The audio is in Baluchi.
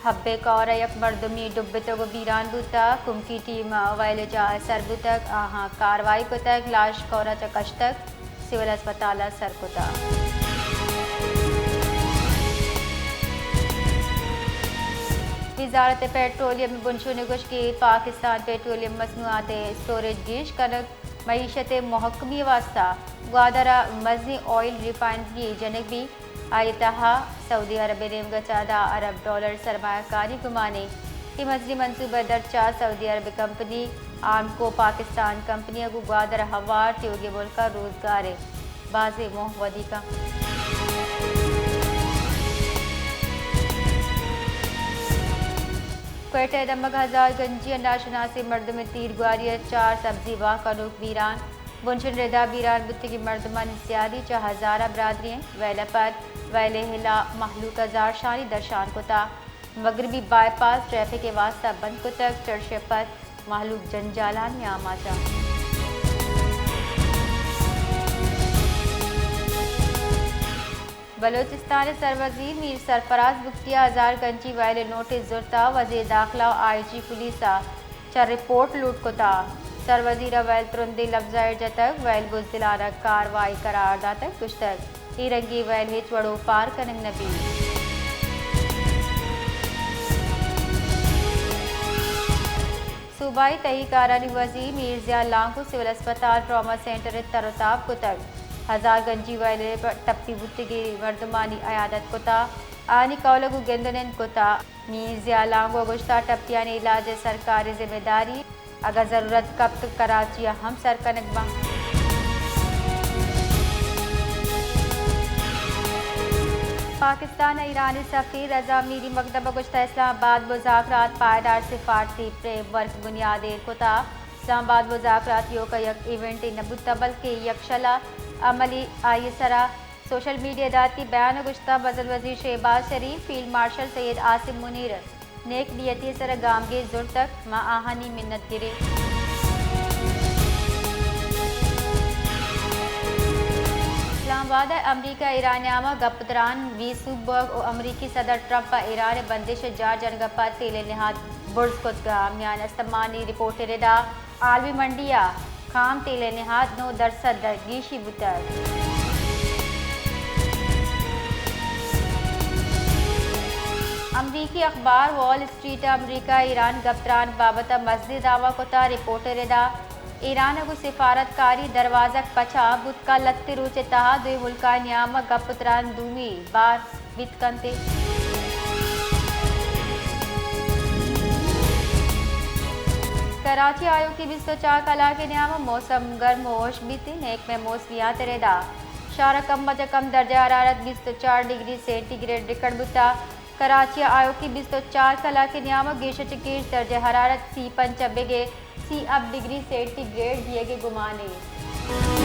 حب ءِ کور ءَ یک مردمے ڈبتگ ءُ بیران بوتگ۔ کمکی ٹیم ویل ءِ جاہ ءَ سر بوتگ، آہاں کاروائی کتگ، لاش کور ءَ چہ کشتگ، سول ہسپتال ءَ سر کتگ۔ وزارت پیٹرولیم ءِ بنشون ءَ گوشت کہ پاکستان پیٹرولیم مصنوعات ءِ اسٹوریج گیش کنگ معیشت ءِ مھکمی ءِ واستہ گوادر ءَ مزنیں آئل ریفائنری جنگ بیت۔ آئی ءِ تہا سعودی عرب ءِ نیمگ ءَ چہ دہ ارب ڈالر سرمایہ کاری گمان اِنت۔ اے مزنیں منصوبہ ءِ درچ ءَ سعودی عرب ءِ کمپنی آرمکو پاکستان کمپنی ءَ گوں گوادر ءَ ہوار تیوگیں ملک ءَ روزگار ءِ بازیں موہ ودی کنت۔ کوئٹہ ءِ دمگ ہزار گنجی ءَ ناشناسیں مردمے تیرگواری ءَ چار سبزی واہ کنوک بیران۔ بنشون ردا بیران بوتگیں مردمانی سیادی چہ ہزارہ برادری اِنت۔ ویل ءَ پد ویل ءِ ہلاپ مہلوک ءَ زہرشانی درشان کتگ۔ مغربی بائی پاس ٹریفک ءِ واستہ بند کتگ۔ چرش ءَ پد مہلوک جنجالانی آماچ اَنت۔ بلوچستان ءِ سروزیر میر سرفراز بگٹی ءَ ہزار گنجی ویل ءِ نوٹس زرتگ۔ وزیر داخلہ ءُ آئی جی پولیس ءَ چہ رپورٹ لوٹ کتگ۔ سروزیر ءَ ویل ترندیں لبزاں ایر جتگ، ویل بزدلانہ کاروائی قرار داتگ، گوشتگ اے رنگیں ویل ہچ وڑ اوپار کنگ نہ بیت۔ صوبائی تہی کارانی وزیر میر ضیاء لانگو سول ہسپتال ٹراما سینٹر ءِ تر ءُ تاب کتگ۔ ہزار گنجی ویل ءِ ٹپی بوتگیں مردمانی عیادت کتگ، آیانی کہول ءَ گوں گند ءُ نند کتگ۔ میر ضیاء لانگو ءَ گوشتگ ٹپیانی علاج ءِ سرکاری ذمہ داری، اگاں ضرورت کپت کراچی ءَ ہم سر کنگ بنت۔ پاکستان ءَ ایران ءِ سفیر رضا میری مقدم ءَ گوشتگ اسلام آباد مذاکرات پائیدار سفارتی فریم ورک بنیاد ایر کتگ۔ اسلام آباد مذاکرات ایوک ءَ یک ایونٹے نہ بوتگ بلکیں یک شل ءُ عملی آئی ءِ سرا سوشل میڈیا ءَ داتی بیان ءَ گوشتگ مزن وزیر شہباز شریف، فیلڈ مارشل سید عاصم منیر ءَ نیک نیتی ءِ سرا گامگیج زرتگ، ما آہانی منت گریں۔ اسلام آباد ءَ امریکہ ایران ءِ نیام ءَ گپ ءُ تران بے سوب بوگ ءُ امریکی صدر ٹرمپ ءَ ایران ءِ بندش ءِ جار جنگ ءَ پد تیل ءِ نہاد برز کتگ۔ میان استمانی رپورٹ ءِ ردا عالمی منڈی ءَ خام تیل ءِ نہاد نو درسد ءَ گیشی بوتگ۔ امریکی اخبار وال اسٹریٹ ءَ امریکہ ایران گپ تران بابت ءَ مزنیں دعوی کتگ۔ رپورٹ ءِ ردا ایران ءَ گوں سفارتکاری دروازگ پچ ءَ بوت کہ لھتے روچ ءِ تہا دوئیں ملکانی نیام ءَ گپ ءُ تران دومی بار بیت کنت۔ کراچی ءَ آیوکیں بیست ءُ چار کلاک ءِ نیام ءَ موسم گرم ءُ ہوش بیت، نیکمیں موسمیات ءِ ردا شہر ءَ کم ءَ چہ کم درجہ حرارت بیست ءُ چار ڈگری سینٹی گریڈ ریکارڈ بوتگ۔ کراچی ءَ آیوکیں بیست ءُ چار کلاک ءِ نیام ءَ گیش ءَ چہ گیش درجہ حرارت سی ءُ پنچ ءَ بہ گیش سی ءُ Hapta degree centi grade bag ءِ گمان اِنت۔